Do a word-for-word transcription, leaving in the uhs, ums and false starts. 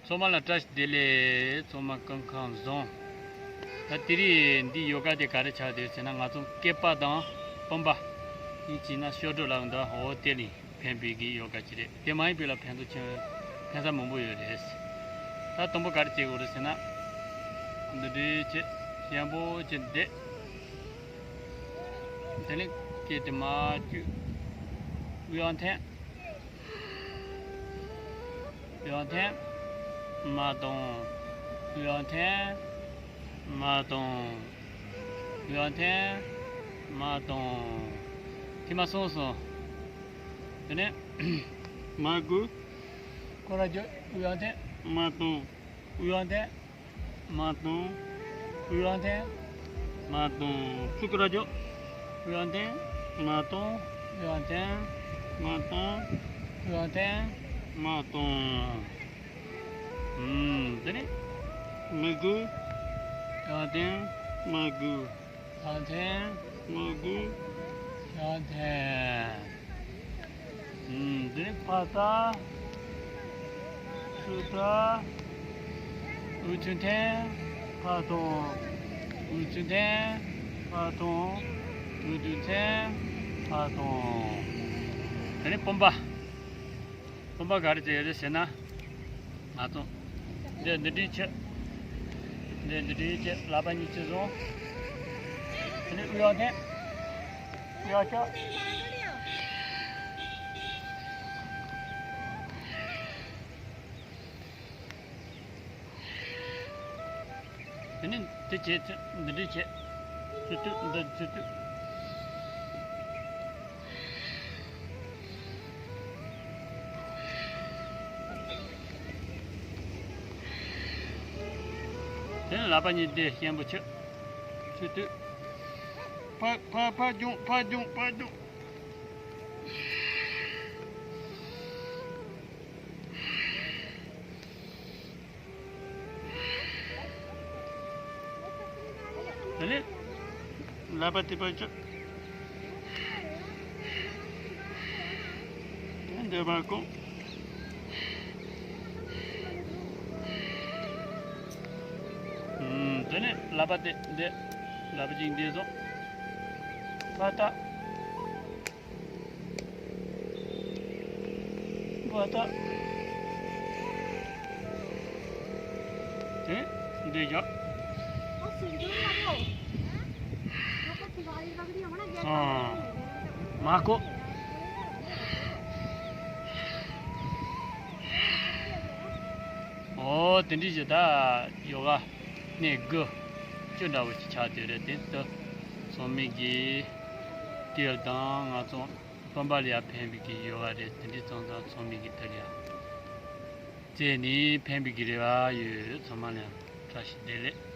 ཚང་མ་ལ་བཀྲ་ཤིས་བདེ་ལེགས། ཚང་མ་སྐུ་ཁམས་བཟང་། ད་དེ་རིང་འདི་ཡོ་ག་དེ་ག་རེ་ཆགས་བསྡད་ཟེར་ན། ང་ཚོ་སྐེད་པ་དང་པུམ་པ་གཉིས་བྱས་ན་གཤོག་སྒྲོ་ལབ་འདུག་འོ་དེ་ལ་ཕན་པའི་གི་ཡོ་ག་ཅིག་རེད། དེ་མ་ཡིན་པའི་ལ་ཕན་ཐོགས་ཆེ་ཕན་ས་མང་པོ་ཡོད་རེད། ད་དང་པོ་ག་རེ་བྱེད་དགོས་རེད་ཟེར་ན། འདི་འདྲའི་བྱེད། ཞན་པོ་བྱེད་བསྡད། དེ་ནས་སྐེ་དེ་མར་བཅུག་དབུས་ཨང་འཐེན། དབུས་ཨང་འཐེན། མར་གཏོང་། དབུས་ཨང་འཐེན། མར་གཏོང་། དབུས་ཨང་འཐེན། མར་གཏོང་། ཐེངས་མ་གསུམ་སོང་། དེ་ནས་མར་སྒུར། སྐོར་ར་རྒྱུག་དབུས་ཨང་འཐེན། མར་གཏོང་། དབུས་ཨང་འཐེན། མར་གཏོང་། དབུས་ཨང་འཐེན། མར་གཏོང་། ཚུར་སྐོར་ར་རྒྱུག་དབུས་ཨང་འཐེན། མར་གཏོང་། དབུས་ཨང་འཐེན། མར་གཏོང་། དབུས་ཨང་འཐེན། མར་གཏོང་། ཨུམ། དེ་ནས་མར་སྒུར། དབུས་ཨང་འཐེན། མར་སྒུར། དབུས་ཨང་འཐེན། མར་སྒུར། དབུས་ཨང་འཐེན། ཨུམ། དེ་ནས་ཕར་ལྟ། ཚུར་ལྟ། དབུས་གཙང་འཐེན། ཕར་གཏོང་། དབུས་གཙང་འཐེན། ཕར་གཏོང་། དབུས་གཙང་འཐེན། ཕར་གཏོང་། དེ་ནས་པུམ་པ། པུམ་པ་ག་རེ་བྱེད་ཡོད་རེད་ཟེར་ན། ང་ཚོ་འདི་འདི་འདྲའི་ཆེ། འདི་འདི་འདྲའི་ཆེ། ལག་པ་གཉིས་ཆེ་བཟུང་། དེ་ནས་དབུས་ཨང་འཐེན། དབུས་ཨང་ཆག་དེ་ནས་འདི་བྱེད། འདི་འདྲའི་བྱེད། ཚུར་བཏུད། འདི་ཚུར་བཏུད། དེ་ནས་ལག་པ་གཉིས་འདི་ཞན་པོ་ཆུ། ཚུར་བཏུད། ཕར་ཕར་ཕར་རྒྱུག་ཕར་རྒྱུག་ཕར་རྒྱུག་དེ་ནས་ལག་པ་དེ་པར་བཅུག་འདི་པར་བཀོག་ཨུམ། དེ་ནས་ལག་པ་དེ་འདི། ལག་པ་གཅིག་འདི་བཟུང་། ཕར་ལྟ། བ་ད། དེ་འདི་བཞག་ཨ། མ་ཀོ། ཨོ་དེ་འདྲ་ཞིག་ད་ཡོ་ག་གནས་དགུ་བཅུ་འདྲ་བོ་ཞིག་ཆགས་བསྡད་རེད། དེ་ལྟ་ཚང་མས་ཀྱི་དེ་དང་ང་ཚོ་པུམ་པ་ལ་ཡང་ཕན་པའི་གི་ཡོད་པ་རེད། དེ་འདྲའི་ཚང་ཚང་ཚང་མས་ཀྱི་དེ་ལ་ཡང་རྩེ་ནས་ཕན་པའི་གི་རེ་བ་ཡོད། ཚང་མ་ལ་ཡང་བཀྲ་ཤིས་བདེ་ལེགས།